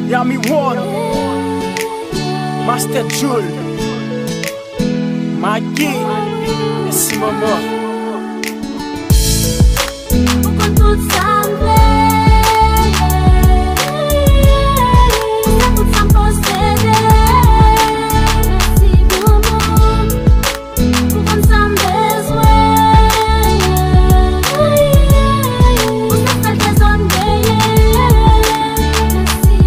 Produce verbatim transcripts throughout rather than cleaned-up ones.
Yami One, Master Jul, Maggie, mèsi manman. Ou konn tout sa m vle. Ou se tout sa m posede. Mèsi manman. Ou konn sa m bezwen. Ou se sèl trezò m genyen.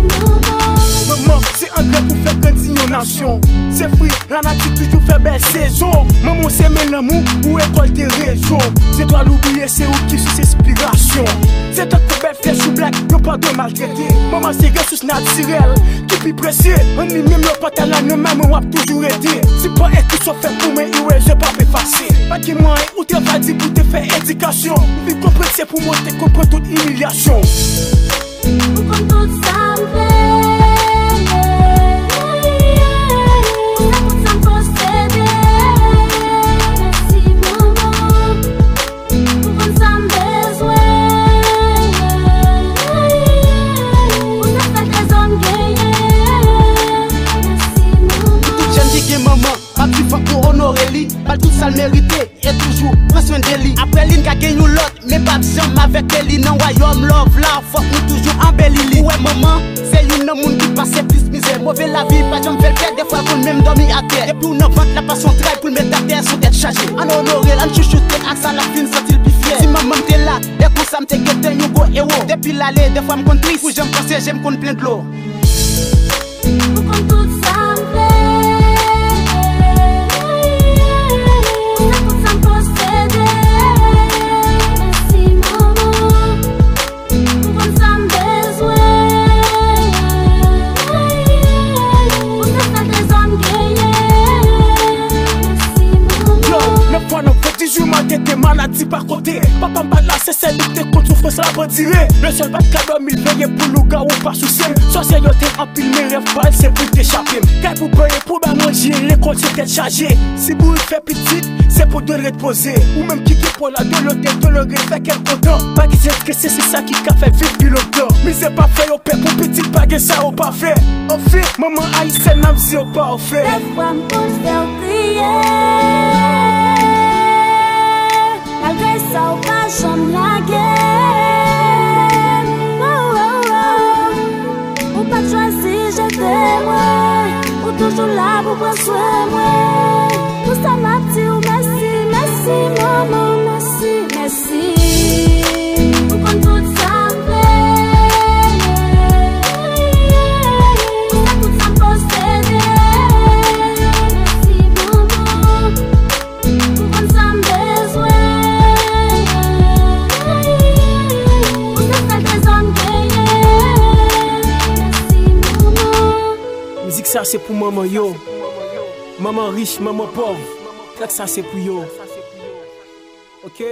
Mèsi manman. Manman, se angrè pou fè grandi yon nasyon. Se fwi lanati toujou fè bèl sezon. Manman w semen lanmou, ou rekòlte rezon. Zetwal ou briye, se ou ki sous enspirasyon. Se tankou bèl flè sou blak, yon pa dwe maltrete. Manman se resous natirèl ki pi presye. Ann li menm lè w pa ta la nan men mwen, w ap toujou rete. Si pa ekri sa w fè pou mwen, iwe je p ap efase. Pa gen mwayen ou travay di pou te fè edikasyon. M vin konprann se pou mwen te konprann tout imilyasyon. Ou konn tout sa m vle. Ou se tout sa m posede. Mèsi manman. Ou konn sa m bezwen. Ou se sèl trezò m genyen. Mèsi manman. Pou tout jèn ki gen manman, m ap vivan pou onore li, ba l tout sa l merite e toujou pran swen de li. Apre li, n ka gen yon lòt, men p ap janm avèk li nan wayòm love la. Fòk nou toujou anbeli li. Ou wè manman, se youn nan moun ki pase plis mizè. Move lavi pa janm fè l pè, defwa l konn menm dòmi atè. Depi w nan vant, l ap pase yon tray pou l met atè sou tèt chaje. Ann onore l, ann chouchoute l ak sa l ap vin santi l pi fyè. Si manman m te la, e konsa m te gentan yon gwo ewo. Depi l ale, defwa m konn tris, pou jan m panse je m konn plen dlo. Ou konn tout sa m vle. Ou se tout sa m posede. Mèsi manman. Ou konn sa m bezwen. Ou se sèl trezò m genyen. Mèsi manman. Yo, nan fwa nan fwa, dizuit mwa tete maladi pa kote. Papa m pa t la, se sèl li te konn soufrans la pandire. Le sèl pa t ka dòmi, l veye pou lougawou pa souse m. Sòsyè yo te anpil, men rèv pa l se pou l te chape m. Kay pou peye, pou bay manje, lekòl se tèt chaje. Si bourik fè pitit, se pou dwe l ret poze. Ou menm ki gen pòl la, dolo te tolere, fè kè l kontan. Pa gen strese, se sa ki ka fè viv pi lontan. Mizè pa fè yo pè, pou pitit pa gen sa yo pa fè. Anfen, manman ayisyèn, n ap di yo pa ofè. Dèfwa m konn fè w kriye. Malgre sa, ou pa janm lage m. Oh, oh, oh. Ou pa t chwazi jete mwen. Ou toujou la pou pran swen mwen. Pou sa, m ap di w mèsi, mèsi, manman, mèsi, mèsi. Ou konn tout sa m vle. Ou se tout sa m posede. Mèsi, manman. Ou konn sa m bezwen. Ou se sèl trezò m genyen. Mèsi, manman. Mizik sa se pou manman yo. Manman rich, manman pòv. Trèk sa se pou yo. Oke?